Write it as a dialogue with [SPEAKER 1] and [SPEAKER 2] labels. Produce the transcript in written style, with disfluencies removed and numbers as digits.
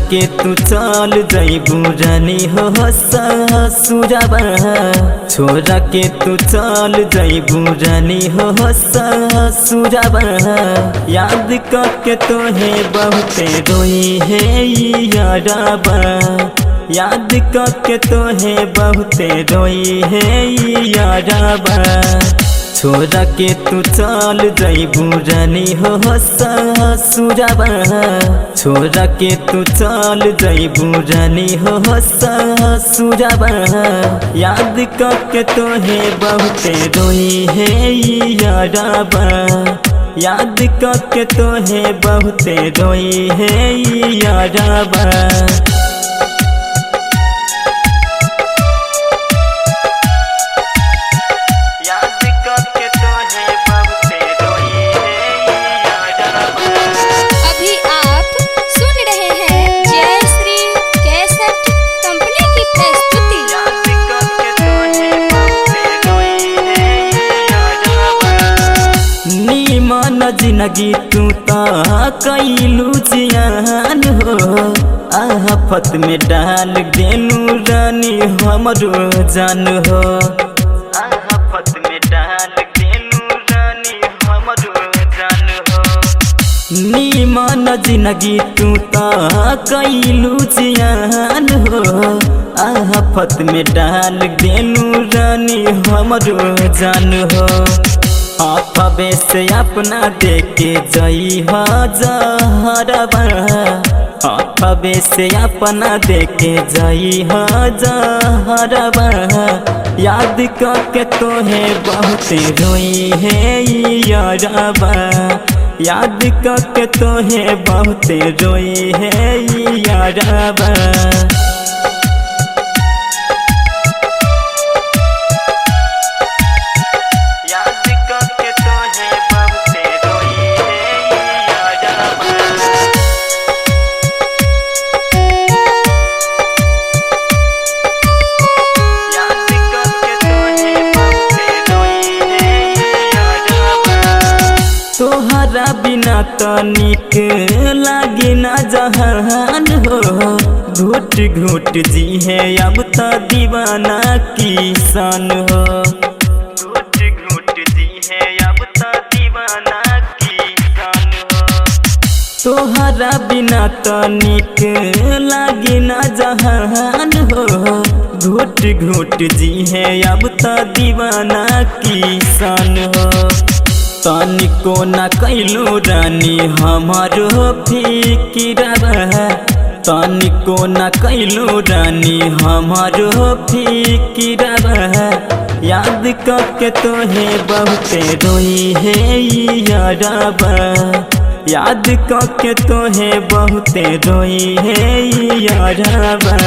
[SPEAKER 1] के तू चल जइबू रानी हो ससुरबा, छोरा के तू चल जइबू रानी हो ससुरबा। याद करके तोहे बहुते रोई है यारबा, याद करके तोहे बहुते रोई है यारबा। छोरा के तू चल जइबू रानी हो ससुरबा, छोरा के तू चल जइबू रानी हो ससुरबा। याद करके तोहे बहुते रोई है यारबा, याद करके तोहे बहुते रोई है यारबा।
[SPEAKER 2] अभी आप सुन रहे हैं जय श्री कैसेट कंपनी की प्रस्तुति।
[SPEAKER 1] नीमन जिंदगी तू त कैलू जियान हो, आफत में डाल देलू रानी हमरो जान हो। आफत में डाल देलू रानी हमरो जान हो। नीमन जिंदगी तू त कैलू जियान हो, आफत में डाल देलू रानी हमरो जान हो। हाथवे से अपना देके जई हजहरबा, हाथवे से अपना देके जई हजहरबा। याद करके तोहे बहुते रोई है यारबा, याद करके तोहे बहुते रोई है यारबा। तोहरा बिना त निक लागे ना जहान हो, घुट घुट जी है अब त दीवाना किसान हो। घुट घुट जी है अब त दीवाना किसान हो। तोहरा बिना त निक लागे ना जहान हो, घुट घुट जी है अब त दीवाना किसान हो। तनिको न कैलू रानी हमारो फिकिरबा, तनिको न कैलू रानी हमारो फिकिरबा। याद करके तोहे बहुते रोई है यारबा, याद करके तोहे बहुते रोई है यारबा।